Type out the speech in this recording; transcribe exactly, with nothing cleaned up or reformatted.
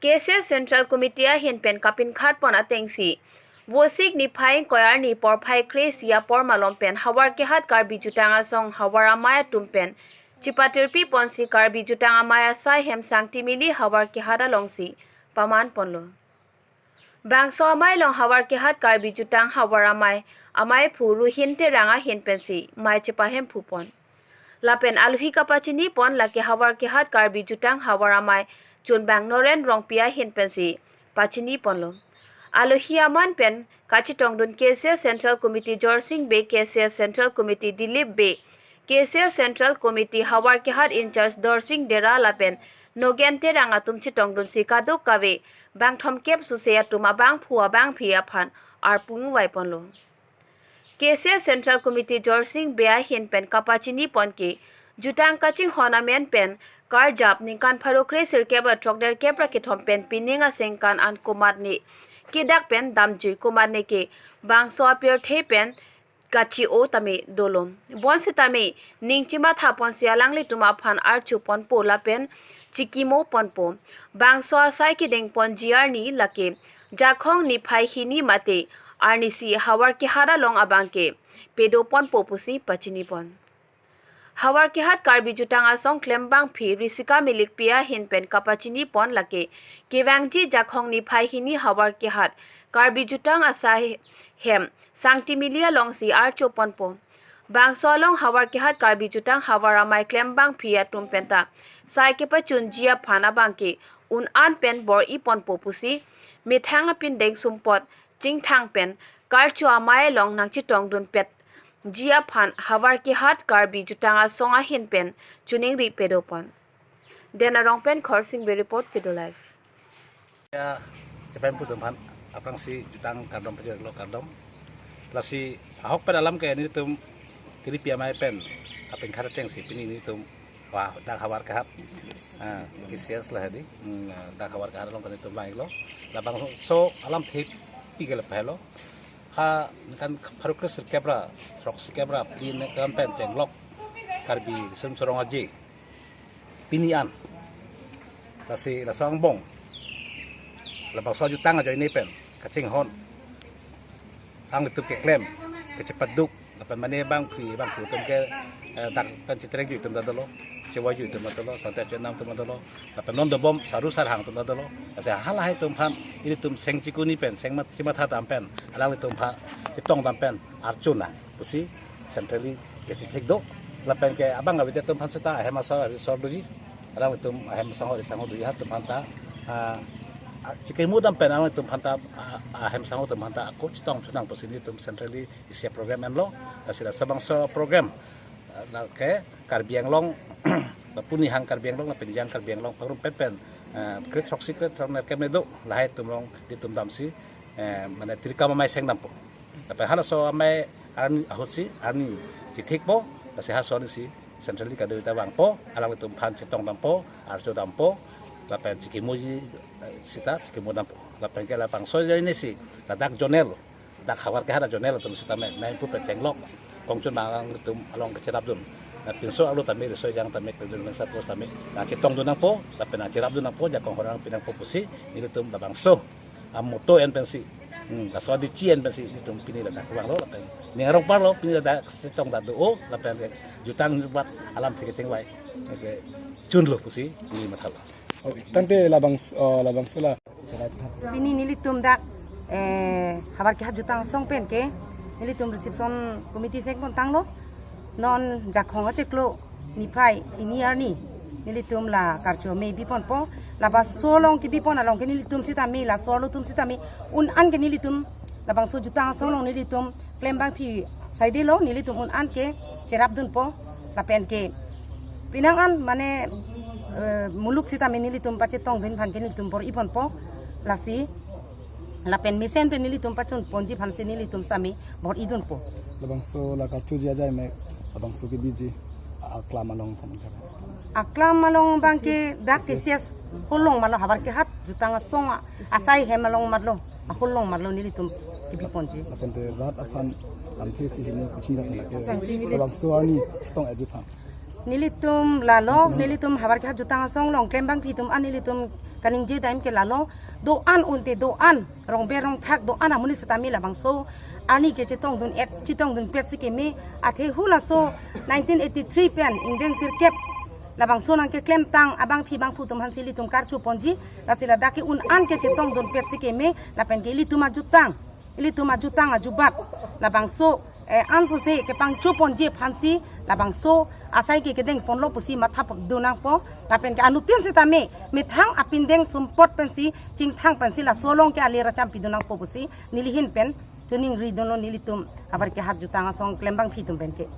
K C S Central Committee ahin pen kapinkhat pon atengsi Vosik niphai ingkoi arni porphai kre-isi apor malom pen Howraghat Karbi Jutang Asong Havar Amei atum pen chipatirpi ponsi Karbi Jutang Amei asai hem Sangtimili Howraghat alongsi paman ponlo. Bangso amei along Howraghat Karbi Jutang Havar Amei, Ameiphu Ruhin Terang ahin pensi mei chepahemphu pon. Lapen alohi kapachini pon lake Howraghat Karbi Jutang Havar Amei chunbang Noren Rongpi ahin pensi pachini ponlo. Alohi aman pen kachetongdun K C S Central Committee Jorsing Bey, K C S Central Committee Dilip Bey, K C S Central Committee Howraghat in-charge Dorsing Dera lapen Nogen Terang atum chetongdunsi kadokave bang thomkep suse atum abangphu abangphi aphan arpung vai ponlo. K C S Central Committee Jorsing Bey ahin pen kapachini pon ke jutang kachinghon amen pen karjap ningkan pharo kre-sirkep ra throknerkep ra kethom pen pining asengkan an komatne kedak pen damjui, komatne ke bangso apirthe pen kachi-o tame dolo. Bonsitame ning chematha ponsi alanglitum aphan archo ponpo lapen chikimo ponpo. Bangso asai kedeng ponji arni lake Jakhong niphai hini mate arnisi Howraghat along abang ke pedo ponpo pusi pachini pon. Howraghat Karbi Jutang Asong klembangphi Risika Milikpi ahin pen kapachini pon lake kevangji Jakhong niphai hini Howraghat Karbi Jutang asai hem Sangtimili alongsi archo ponpo. Bangso along Howraghat Karbi Jutang Havar Amei klembangphi atum penta sai kepachunji aphan abang ke un-an pen bor-i ponpo pusi methang apindeng sumpot chingthang pen karcho amei along nangchetongdunpetji aphan Howraghat Karbi Jutang Asong ahin pen choningri pedo pon. Den Arong pen Khorsing Bey report, Kedo Live. Ya, chepahemphu atum aphan aphrangsi jutang kardom pajirlo, kardom. Lasi ahok pen alam ke nelitum kiripi amei pen kapinkhat atengsi pini nelitum, wah, dak Howraghat. Ah, K C S la hadi. Hmm, dak Howraghat along ke nelitum vanglo. Labangso alam thepi ke lapu helo. Ha, ningkan pharo kre-sirkep ra throksirkep ra pini kan pen chenglok Karbi Riso Nimso Rong Aje pini an. Lasi laso angbong labangso jutang ajoine pen kachinghon, alanglitum keklem, kachepaduk, lapen mane bangphi bangphu atum ke, eh, dak pen chetrengji atum ta dolo, chevoiji atum ta dolo, sante chenam atum ta dolo, lapen non dobom saru sarhang atum ta dolo. Lasi halahai atum aphan ilitum seng chikuni pen, seng mat-, chematha dam pen alanglitum aphan chetong dam pen archo nang pusi centrally kachethek do. Lapen ke abang avedethe atum aphan seta ahem asor arisor doji, alanglitum ahem asangho arisangho doji ha atum aphan ta, ah, ah, chikimo dam pen alanglitum aphan ta, ah, ahem asangho atum aphan ta ako chetong chonang pusi nelitum centrally isi aprogram enlo. Lasi labangso aprogram, ah, lake Karbi Anglong, lapu nihang Karbi Anglong, lapen jang Karbi Anglong pangrum pen pen, ah, kre-throksi kre-throknerkep ne do, lahai atum along nelitum damsi, eh, mane tirikam amei seng dampo. Lapen halaso amei arni ahutsi, arni chethekpo, lasi halaso arnisi centrally kadokave ta vangpo, alanglitum aphan chetong dampo, archo dampo, lapen chikimoji, eh, seta chikimo dampo. Lapen ke labangso ajoinesi, ladak zonal, dak Howraghat zonal atum sitame, mei pu pen chenglok, kongchun alanglitum along kacherapdun. Nah, pinso arlo tame, riso ejang tame, kledun mensa pos tame, nangchetongdun nangpo, lapen nangcherapdun nangpo, jakong horang pinangpo pusi, nelitum labangso amotto en pensi, hmm, laso adichi en pensi nelitum pini ladak vanglo, lapen ning arong parlo, pini ladak chetong dak do-o, lapen ke jutang jubat alamthe kechengvai, ke chunlo pusi neli mathalo. Okay, tangte labang, eh, labangso la. Pini nelitum dak, eh, Howraghat Jutang Asong pen ke nelitum reception committee seng pon tanglo. Non Jakhong achiklo niphai hini arni nelitum la karcho amei biponpo. Labangso along kebipon along ke nelitum sitame, laso arlo atum sitame, un-an ke nelitum labangso jutang asong along nelitum klembangphi saidelo, nelitum un-an ke cherapdunpo, lapen ke pinang an mane, eh, muluk sitame nelitum pachetongdun aphan ke nelitum bor-i ponpo, lasi lapen mesen pen nelitum pachun ponji aphansi nelitum sitame bor-idunpo. Labangso la karchoji ajai me, labangso kebiji aklam along than. Aklam along abang ke dak K C S holong malo, Howraghat Jutang Asong asai hem along malo, aholong malo nelitum kebiponji. Lapen te rat aphan lamthe si hini kuching dak ke. Labangso arni chetong eji aphan. Nelitum lalo, nelitum havar kehat jutang asong along klembangpi atum an nelitum kaningje dam ke lalo, do-an unte do-an, rongber rongthak do-an amonit sitame labangso arni kechetongdun et, chetongdunpet si keme, athe halaso nineteen eighty-three pen ingdeng sirkep labangso nangkeklemtang abangpi bangphu atum aphansi ilitum karcho ponji, lasi ladak ke un-an kechetongdunpet si keme, lapen ke ilitum ajutang, ilitum ajutang ajubab labangso, eh, ansose kepangcho ponji aphansi labangso asai ke kedeng ponlo pusi matha pop do nangpo, lapen ke anuttin sitame methang apindeng sumpot pensi chingthang pensi laso along ke ale racham pido nangpo pusi neli ahin pen choningri dunlo nelitum havar kehat jutang asong klembangpi atum pen ke.